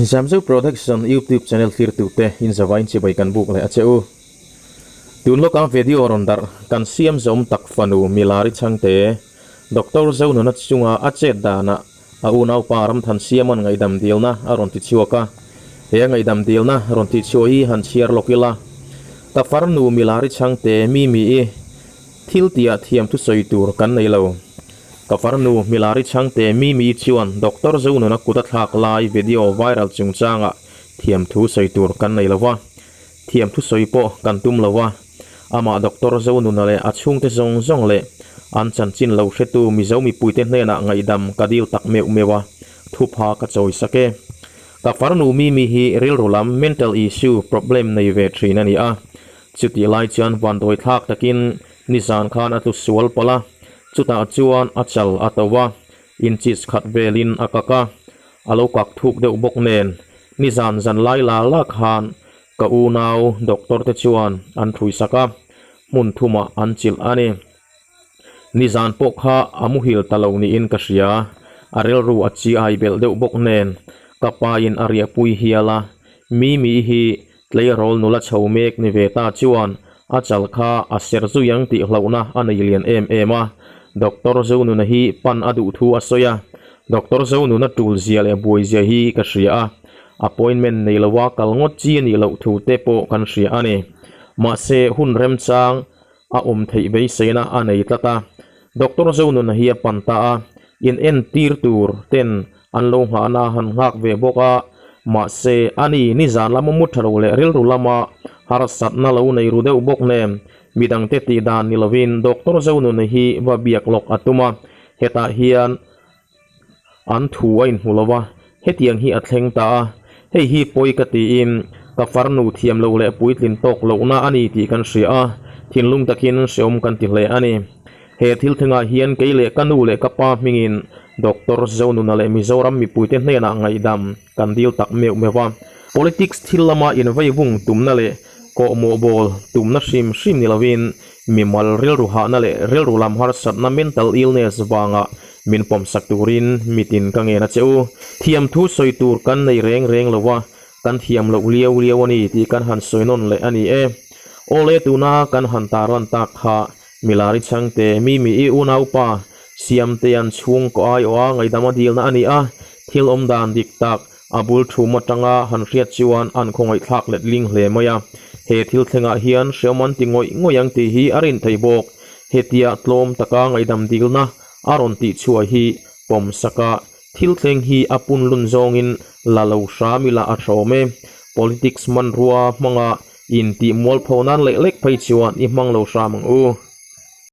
Zamzo Production YouTube channel thlirtute in zavain chibai kan buk leh a che u. Tun lawka video rawn darh kan siam zawm tak fanu Milari Chhangte, Doctor Zonuna chunga a chet danah a unaupa Ramthan Siaman ngaihdam dilna a rawn ti chhuak a. He a ngaihdam dilna rawn tih chhuah hi han chhiar lawk ila. Ka farnu Milari Chhangte Mimi-i thil tihah thiam thusawi tur kan nei lo. Ka farnu Milari Chhangte Mimi chuan Doctor Zonuna kut a thlak lai video viral chungchangah thiam thu sawi tur kan nei lo va, thiam thusawi pawh kan tum lo va. Amah Doctor Zonuna leh a chhungte zawng zawng leh an chanchin lo hretu Mizo mipuite hnenah ngaihdam ka dil tak meuh meuh a, thupha ka chawi sak e. Ka farnu Mimi hi rilru lam mental issue problem nei ve thin a ni a, chutih lai chuan vanduai thlak takin nizan khan a tlu sual palh a, chutah chuan a chal a to a, inches khat velin a kak a, a lo kak thuk deuh bawk nen nizan zan lai la la khan Ka unau doctor te chuan an ṭhuisak a, hmun thumah an chilh a ni. Nizan pawh kha a muhil ta lo niin ka hria, a rilru a chi ai belh deuh bawk nen ka pain a riahpui hial a, Mimi hi tleirawl nula chho mek ni ve ta chuan a chal kha a ser zui ang tih hlauhna a nei lian em em a, Doctor Zonuna hi pan a duh thu a sawi a, Doctor Zonuna ṭul zia leh buai zia hi ka hria a, Appointment nei loa kal ngawt chi a nih loh thu te pawh kan hria a ni. Mahse, hun remchang a awm theih beiseina a nei tlat a. Doctor Zonuna hi a pan ta a, in entir tur ten an lo nghahna a han nghak ve bawk a. Mahse, ani nizan lama mu tha lo leh rilru lama harsatna lo nei ru deuh bawk nen, midangte tih dan ni lovin Doctor Zonuna hi va biak lawk a tum a. Hetah hian An thu a inhmu lo a, hetiang hi a thleng ta a, hei hi pawi ka tiin ka farnu thiam lo leh puitlin tawk lohna a ni tih kan hria a, thinlung takin hreawm kan ti hle a ni. He thil thlengah hian kei leh ka nu leh ka pa hmingin Doctor Zonuna leh Mizoram mipuite hnenah ngaihdam kan dil tak meuh meuh a. Politics thil lama inveivung tumna leh kawhmawh bawl tumna hrim hrim ni lovin mimal rilru hahna leh rilru lam harsatna mental illness vanga Min pawmsak turin mitin ka ngen a che u. Thiam thu sawi tur kan nei reng reng lo a, kan thiam loh liau liau a ni tih kan han sawi nawn leh a ni e. Awle tuna kan han tarlan tak kha Milari Chhangte, Mimi i unaupa, Siamtea'n chhungkaw aiawh a ngaihdam a dilna a ni a, thil awm dan dik tak a bul thum atanga han hriat chuan an khawngaihthlak let ling hle mai a. He thil thlengah hian hreawm an ti ngawih ngawih ang tih hi a rin thei bawk. Hetia tlawm taka ngaihdam dilna A rawn tih chhuah hi pawm sak a, thil thleng hi a pun lun zawngin la lo hram ila a hrawm e. Politics hmanrua hmanga intih mualpho nan leh lek phei chuan i hmang lo hram ang u.